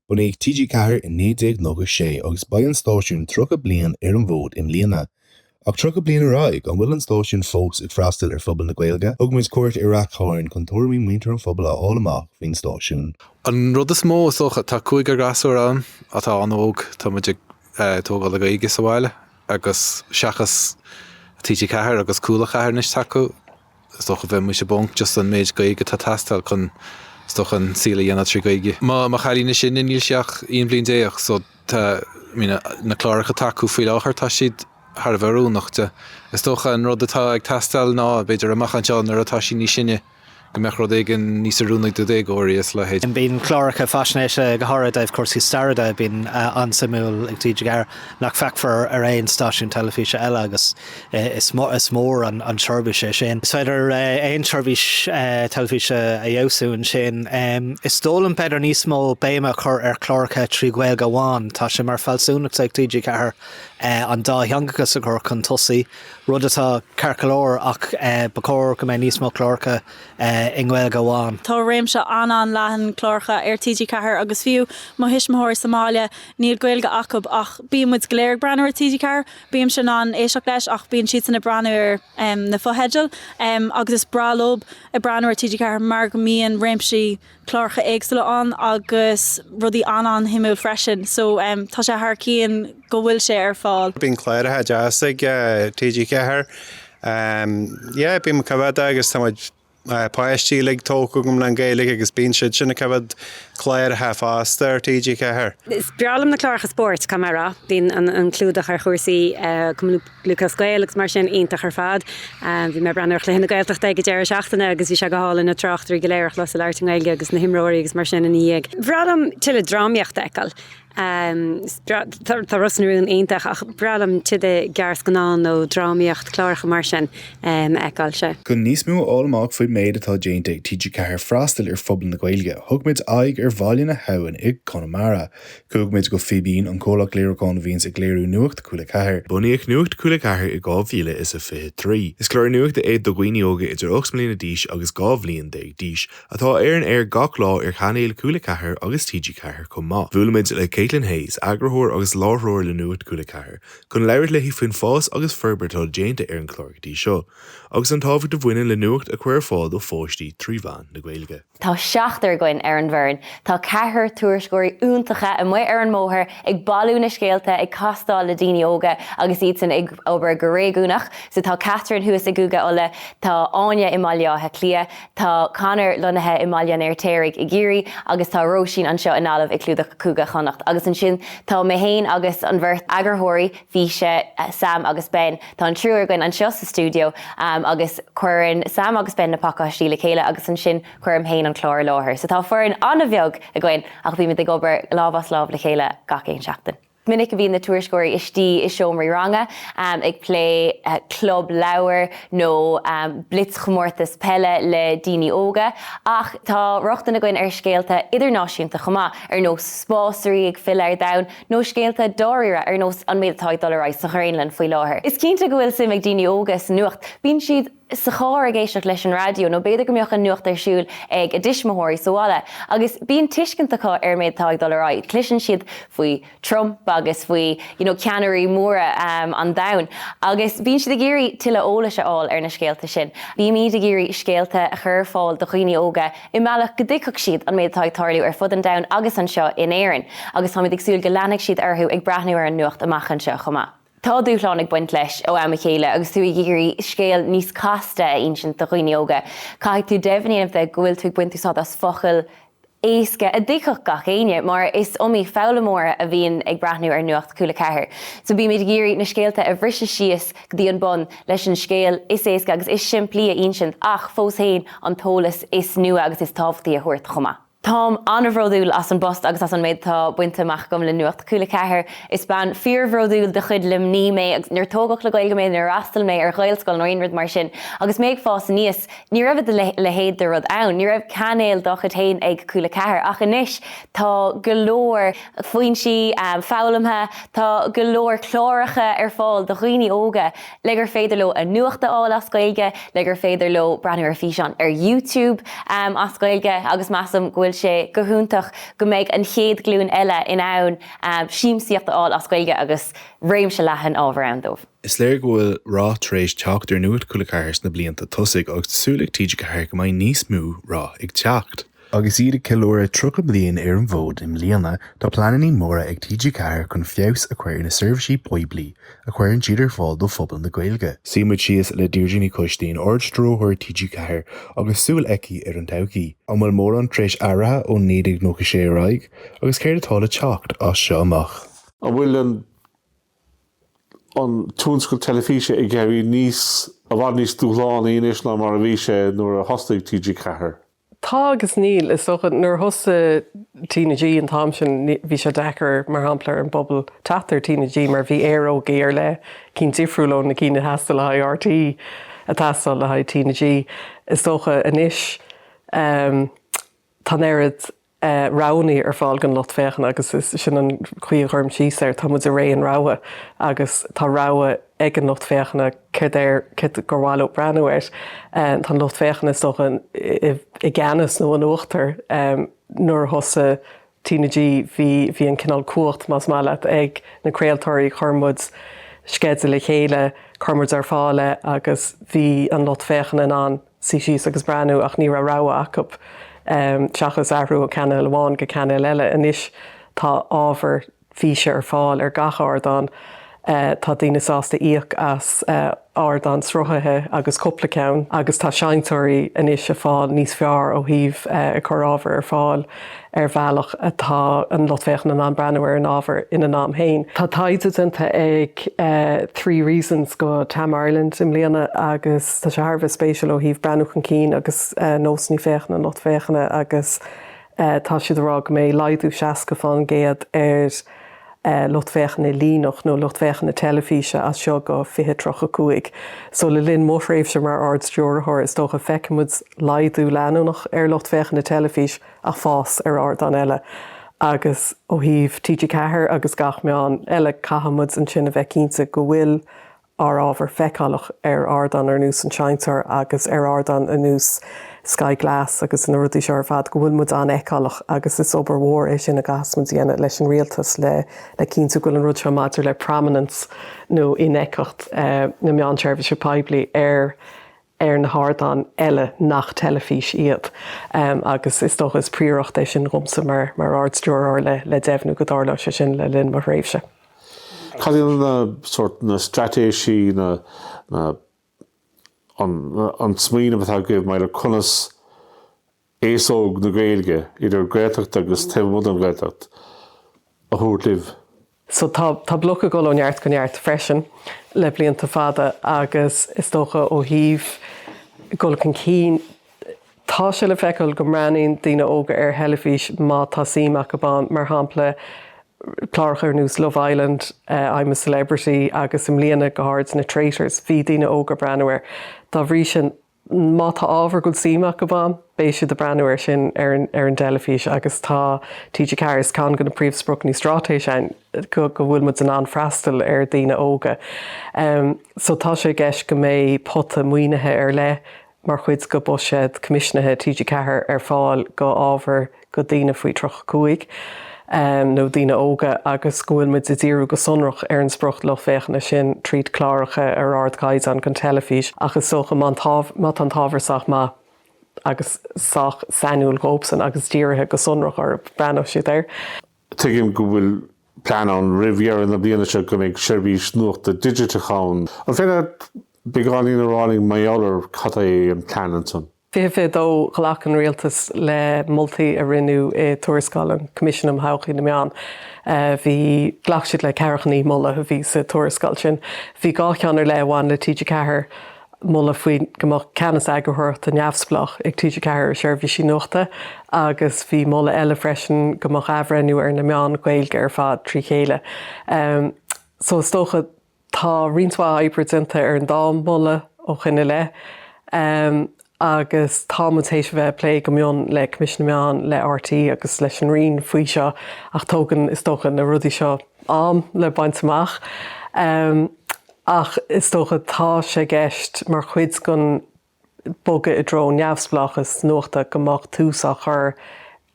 Bunaíodh TG4 i 1996 agus beidh an stáisiún 30 bliain ar an bhfód i mbliana. Ach 30 bliain ar aghaidh, an bhfuil an stáisiún fós ag freastal ar phobal na Gaeilge? Thug muid cuairt ar Rath Cairn chun tuairimí muintir an phobail a fháil amach faoin stáisiún. An rud is mó is dócha, tá cúigear gasúr ann atá an-óg, tá muid ag tógáil le Gaeilge sa bhaile agus seachas TG4 agus Cúla 4 anois acu, is dócha bheadh muid i bponc just an méid Gaeilge atá ag teastáil chun is dócha an saol a dhéanamh trí Ghaeilge. Mo chailín is sine níl sí ach 11 bliain so tá, I mean, na cláracha atá acu faoi láthair tá siad thar a bheith oiriúnach di. Is dócha an rud atá ag teastáil ná, b'fhéidir amach anseo nuair atá sí níos sine, go mbeadh rud éigin níos oiriúnaí do dhéagóirí is a leithéid. Bíonn cláracha faisnéise, go háirithe i dtaobh cúrsaí staire de, bíonn an-suimiúil ag TG4 nach bhfeicfear ar aon stáisiún teilifíse eile agus is mór an tseirbhís é sin. Is féidir aon tseirbhís teilifíse a fheabhsú ansin. Is dóigh liom b'fhéidir níos mó béime a chur ar chláracha trí Ghaeilge amháin. Tá sé mar fealsúnacht ag TG4 an dátheangachas a chur chun tosaigh, rud atá ceart go leor ach ba chóir go mbeadh níos mó cláracha i nGaeilge amháin. Tá réimse an-an-leathan cláracha ar TG4 agus fiú mo thuismitheoirí sa mbaile, níl Gaeilge acu ach bíonn muid go léir ag breathnú ar TG4. Bímse in ann éisteacht leis ach bíonn siadsan ag breathnú ar na fotheidil agus is breá leo ag breathnú ar TG4 mar go mbíonn réimsí cláracha éagsúla ann agus rudaí an-an-shuimiúil freisin so tá sé thar cionn go bhfuil sé ar fáil. Bíonn cláracha deas ag TG4. Yeah, bím ag coimhéad agus tá muid páistí uilig tógtha agam le an Gaeilge agus bíonn siad sin ag coimhéad cláracha fosta ar TG4. Is breá liom na cláracha spóirt, caithfidh mé a rá. Bíonn an clúdach ar chúrsaí Cumann Lúthchleas Gael agus mar sin, iontach ar fad. Bhí mé ag breathnú ar chluiche na Gaeltachta ag an deireadh seachtaine agus bhí sé go hálainn na tráchtairí go léir a chlos ag labhairt i nGaeilge agus na himreoirí agus mar sin ina dhiaidh. Bhreá liom tuilleadh drámaíochta a fheiceáil. Tá Ros na Rún iontach ach bhreá liom tuilleadh gearrscannán nó drámaíocht, cláracha mar sin a fheiceáil. Sea. Chun níos mó a fháil amach faoin méid atá déanta ag TG4 freastal ar phobal na Gaeilge, thug muid aghaidh ar Bhaile na hAbhann i gConamara. Chuaigh muid go Fíbín, an comhlacht léiriúcháin a bhíonns ag léiriú Nuacht Cúla 4. Bunaíodh Nuacht Cúla 4 i 2023. Is clár nuachta é do dhaoine óga idir 8 mbliana d'aois agus 12 bhliain d'aois, atá ar an aer gach lá ar chainéil Cúla 4 agus TG4 chomh maith. Bhuail muid le Caitlin Hayes, eagarthóir agus láithreoir le Nuacht Cúla 4, chun labhairt léi faoin fás agus forbairt atá déanta ar an chlár go dtí seo, agus an tábhacht a bhaineann le nuacht a chur ar fáil do pháistí trí mheán na Gaeilge. Tá seachtar againn ar an bhfoireann. Tá ceathrar tuairisceoirí iontacha amuigh ar an mbóthar ag bailiú na scéalta, ag castáil le daoine óga agus iadsan ag obair go réigiúnach. So tá Catherine thuas i gCúige Uladh, tá Áine i mBaile Átha Cliath, tá Conor lonnaithe i mBaile an Fheirtéaraigh i gCiarraí agus tá Róisín anseo i nGaillimh ag clúdach Cúige Chonnacht. Agus ansin tá mé féin agus an bheirt eagarthóirí, físe, Sam agus Ben. Tá an triúr againn anseo sa stiúideo agus cuireann Sam agus Ben na pacáistí le chéile agus ansin cuirim féin an clár i láthair. So tá foireann an-bheag againn ach bímid ag obair lámh as lámh le chéile gach aon seachtain. Is minic a bhíonn na tuairisceoirí istigh i seomraí ranga ag plé club leabhar nó blitzchomórtas peile le daoine óga ach tá rochtain againn ar scéalta idirnáisiúnta chomh maith, ar nós spásairí ag filleadh ar domhan, nó scéalta dáiríre ar nós an méid atá ag dul ar aghaidh sa Ghraonlainn faoi láthair. Is cinnte go bhfuil suim ag daoine óga sa nuacht. Bíonn siad sa charr ag éisteacht leis an raidió nó b'fhéidir go mbeadh an nuacht ar siúl ag a dtuismitheoirí sa bhaile agus bíonn tuiscint acu ar an méid atá ag dul ar aghaidh. Cloiseann siad faoi Trump agus faoi you know ceannairí móra an domhain agus bíonn siad ag iarraidh tuilleadh eolais a fháil ar na scéalta sin. Bímid ag iarraidh scéalta a chur ar fáil do dhaoine óga i mbealach go dtuigfeadh siad an méid atá ag tarlú ar fud an domhain agus anseo in Éirinn, agus táimid ag súil go leanfaidh siad orthu ag breathnú ar an nuacht amach anseo chomh maith. Tá dúshlán ag baint leis ó am a chéile agus tú ag iarraidh scéal níos casta a insint do dhaoine óga. Caithfidh tú deimhin a dhéanamh de go bhfuil tú ag baint úsáid as focail éasca a dtuigfeadh gach éinne, mar is iomaí foghlaimeoir a bhíonn ag breathnú ar Nuacht Cúla 4. So bímid ag iarraidh na scéalta a bhriseadh síos go dtí an bun leis an scéal is éasca agus is simplí a insint ach fós féin an t-eolas is nua agus is tábhachtaí a thabhairt chomh maith. Táim an-bhródúil as an bpost agus as an méid atá bainte amach agam le Nuacht Cúla 4. Is bean fíorbhródúil de chuid Luimnigh mé agus níor tógadh le Gaeilge mé, níor fhreastail mé ar Ghaelscoil nó aon rud mar sin. Agus mé ag fás aníos, ní raibh a leithéid de rud ann. Ní raibh cainéal dá chuid féin ag Cúla 4 ach anois tá go leor foinsí foghlamtha, tá go leor cláracha ar fáil do dhaoine óga le gur féidir leo a nuacht a fháil as Gaeilge, le gur féidir leo breathnú ar físeáin ar YouTube as Gaeilge agus measaim go bhfuil. bhfuil sé go hiontach go mbeidh an chéad ghlúin eile in ann siamsaíocht a fháil as Gaeilge agus réimse leathan ábhar ann dóibh. Is léir go bhfuil rath tar éis teacht ar Nuacht Cúla 4 sna blianta tosaigh agus tá súil ag TG4 go mbeidh níos mó rath ag teacht. Agus iad ag ceiliúradh 30 bliain ar an bhfód i mbliana, tá pleananna móra ag TG4 chun feabhas a chur ar na seirbhísí poiblí a chuireann siad ar fáil do phobal na Gaeilge. Suímid síos le Deirdre Ní Choistín, Ard-Stiúrthóir TG4 agus súil aici ar an todhchaí. An bhfuil mórán tar éis athraithe ó 1996 ar aghaidh agus céard atá le teacht as seo amach? An bhfuil an an tionscal teilifíse ag éirí níos, i bhfad níos dúshlánaí anois ná mar a bhí sé nuair a thosnaigh TG4? Tá agus níl. Is dócha, nuair a thosaigh TnaG an t-am sin, bhí sé deacair, mar shampla, ar an bpobal teacht ar TnaG mar bhí aerógaí ar leith, cinn difriúil ó na cinn a theastaigh le haghaidh RTÉ, ag teastáil le haghaidh TnaG. Is dócha anois, tá an oiread roghanna ar fáil don lucht féachana agus is sin an chaoi a gcuirim síos air, tá muid i ré an rogha agus tá rogha ag an lucht féachana céard air, céard gur mhaith leo breathnú air. Tá an lucht féachana is dócha i gceannas nó in uachtar. Nuair a thosaigh TnaG bhí, bhí an cineál cumhacht, más maith leat, ag na craoltóirí, chuir muid sceideal le chéile, chuir muid ar fáil é agus bhí an lucht féachana in ann suí síos agus breathnú ach ní raibh rogha acu seachas athrú ó chainéal amháin go cainéal eile. Anois tá ábhar físe ar fáil ar gach ardán. Tá daoine sásta íoc as ardán sruthaithe agus cúpla ceann agus tá seinnteoirí anois ag fáil níos fearr ó thaobh ag cur ábhar ar fáil ar bhealach atá an lucht féachana in ann breathnú ar an ábhar ina n-am féin. Tá taighde déanta ag Three Reasons go TAM Ireland i mbliana agus tá sé thar a bheith spéisiúil ó thaobh breathnú chun cinn agus nósanna féachana an lucht féachana agus tá siad ag rá go mbeidh laghdú 60% ar lucht féachana líneach nó lucht féachana teilifíse as seo go 2035. So le linn mo thréimhse mar Ard-Stiúrthóir is dócha feicfidh muid laghdú leanúnach ar lucht féachana teilifís ach fás ar ardáin eile. Agus ó thaobh TG4 agus gach meán eile caithfidh muid ansin a bheith cinnte go bhfuil ár ábhar feiceálach ar ardán ar nós an Seinnteoir agus ar ardán ar nós Sky Glass agus na rudaí seo ar fad, go bhfuil muid an-fheiceálach agus is obair mhór é sin a gcaithfeas muid a dhéanamh leis an rialtas le le cinntiú go bhfuil an rud seo maidir le prominence nó infheictheacht na meán seirbhíse poiblí ar ar na hardáin eile nach teilifís iad agus is dócha is príoracht é sin dhomsa mar mar Ard-Stiúrthóir le le deimhniú go dtarlóidh sé sin le linn mo thréimhse. Cad iad na sórt na straitéisí, na na an an smaoineamh atá agaibh maidir le conas aos óg na Gaeilge, idir Gaeltacht agus taobh amuigh den Ghaeltacht, a thabhairt libh? So tá tá Bloc ag dul ó neart go neart freisin le blianta fada agus is dócha ó thaobh dul chun cinn tá sé le feiceáil go mbreathnaíonn daoine óga ar theilifís má tá suim acu ann, mar shampla cláracha ar nós Love Island, I'm a Celebrity agus i mbliana go háirid na Traitors, bhí daoine óga ag breathnú air. Dá bhrí sin Má tá ábhar go bhfuil suim acu ann, beidh siad ag breathnú air sin ar an ar an dteilifís agus tá TG4 is ceann de na príomhspriocanna straitéise againn go go bhfuil muid in ann freastal ar daoine óga. So tá sé i gceist go mbeidh pota maoinithe ar leith mar chuid de buiséad coimisiúnaithe TG4 ar fáil go ábhar go daoine faoi 35 nó daoine óga agus go bhfuil muid ag díriú go sonrach ar an sprioc lucht féachana sin tríd cláracha ar ardchaighdeán don teilifís ach is dócha má tá an t-ábhar sách maith agus sách sainiúil dhóibhsan agus dírithe go sonrach orthu, breathnóidh siad air. Tuigim go bhfuil plean ann roimh dheireadh na bliana seo go mbeidh seirbhís nuachta digiteach ann. An féidir leat beagáinín a rá linn mar gheall ar cad é an plean ansan? 2022, Ghlac an Rialtas le moltaí a rinneadh i dtuarascáil an Choimisiúin um Thodhchaí na Meán. Bhí, ghlac siad le 49 moladh a bhí sa tuarascáil sin. Bhí 2 cheann ar leith a bhain le TG4, moladh faoi go mbeadh ceannas eagarthóireachta neamhspleách ag TG4 ar sheirbhísí nuachta agus bhí moladh eile freisin go mbeadh athbhreithniú ar na meáin Ghaeilge ar fad trí chéile. So is dócha, Tá roinnt mhaith oibre déanta ar an dá mholadh ó shin i leith agus tá muid théis a bheith ag plé go mion le Coimisiún na Meán, le RTÉ agus leis an Roinn faoi seo ach tógann, is dócha, na rudaí seo am le baint amach. Ach is dócha tá sé i gceist mar chuid den bogadh i dtreo neamhspleáchas nuachta go mbeadh tús á chur.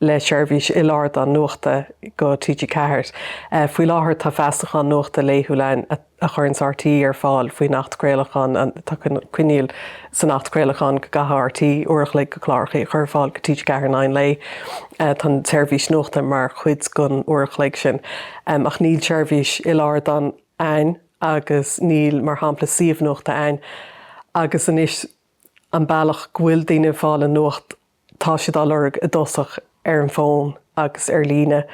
le seirbhís il-ardán nuachta go TG4. Faoi láthair tá feasachán nuachta laethúil ann a chuireanns RTÉ ar fáil faoin Acht Craolacháin, tá coinníoll san Acht Craolacháin go gcaithfidh RTÉ uair a chloig de chláracha a chur ar fáil go TG4 in aghaidh an lae. Tá an tseirbhís nuachta mar chuid den uair a chloig sin. Ach níl seirbhís il-ardán ann agus níl, mar shampla, suíomh nuachta ann agus anois an bealach go bhfuil daoine ag fáil an nuacht, tá siad á lorg i dtosach ar an bhfón agus ar líne.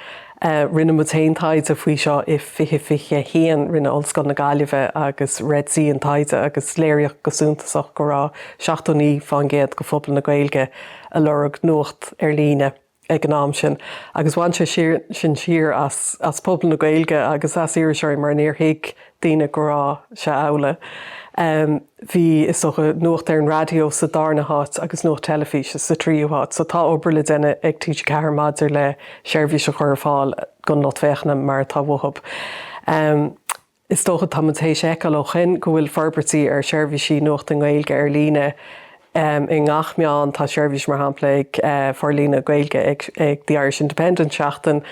Rinne muid féin taighde faoi seo i 2021, rinne Ollscoil na Gaillimhe agus Red C an taighde agus léiríodh go suntasach go raibh 79% de phobal na Gaeilge ag lorg nuacht ar líne. ag an am sin agus bhain sé sin siar as pobal na Gaeilge agus as iriseoirí mar níor thuig daoine go raibh sé amhlaidh. Bhí, is dócha, nuacht ar an raidió sa darna háit agus nuacht teilifíse sa tríú háit. So tá obair le déanamh ag TG4 maidir le seirbhís a chur ar fáil don lucht féachana mar atá uathub. Is dócha, tá muid théis a fheiceáil ó shoin go bhfuil forbairtí ar sheirbhísí nuachta i nGaeilge ar líne i ngach meán. Tá seirbhís, mar shampla, ag forlíonadh Gaeilge ag The Irish Independent, Seachtain,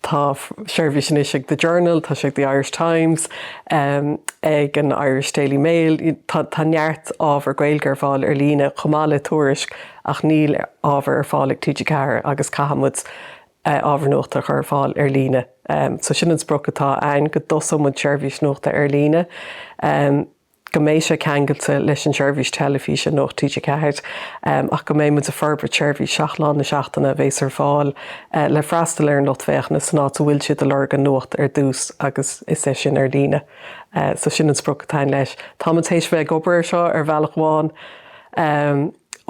tá seirbhís anois ag The Journal, tá sé ag The Irish Times, ag an Irish Daily Mail. Tá neart ábhar Gaeilge ar fáil ar líne chomh maith le Tuairisc ach níl ábhar ar fáil ag TG4 agus caithfidh muid ábhar nuachta a chur ar fáil ar líne. So sin an sprioc atá againn, go dtosóidh muid seirbhís nuachta ar líne, go mbeidh sé ceangailte leis an seirbhís teilifíse Nuacht TG4, ach go mbeidh muid ag forbairt seirbhís 7 lá na seachtaine a bheas ar fáil le freastal ar an lucht féachana san áit a bhfuil siad ag lorg an nuacht ar dtús agus is é sin ar líne. So sin an sprioc atá againn leis. Tá muid théis bheith ag obair ar seo ar bhealach amháin.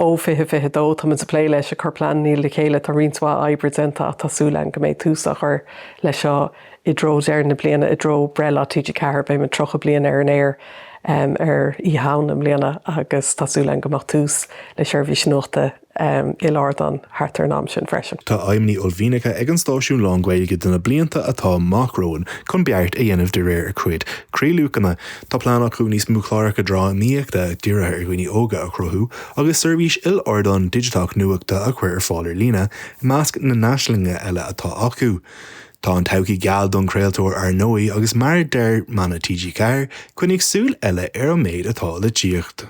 Ó 2022, tá muid ag plé leis, ag cur pleananna le chéile, tá roinnt mhaith oibre déanta ach tá súil againn go mbeidh tús á chur leis seo i dtreo deireadh na bliana, i dtreo breithlá TG4, beidh muid 30 bliain ar an aer ar Oíche Shamhna i mbliana agus tá súil againn go mbeadh tús le seirbhís nuachta il-ardán thart ar an am sin freisin. Tá aidhmeanna uaillmhianacha ag an stáisiún lán-Ghaeilge do na blianta atá amach romhainn chun beart a dhéanamh de réir a chuid croíluachanna. Tá plean acu níos mó cláracha drámaíochta dírithe ar dhaoine óga a chruthú agus seirbhís il-ardán digiteach nuachta a chur ar fáil ar líne, i measc na n-aislinge eile atá acu. Tá an todhchaí geal don chraoltóir ar ndóigh agus mar a deir mana TG4, coinnigh súil eile ar an méid atá le tíocht.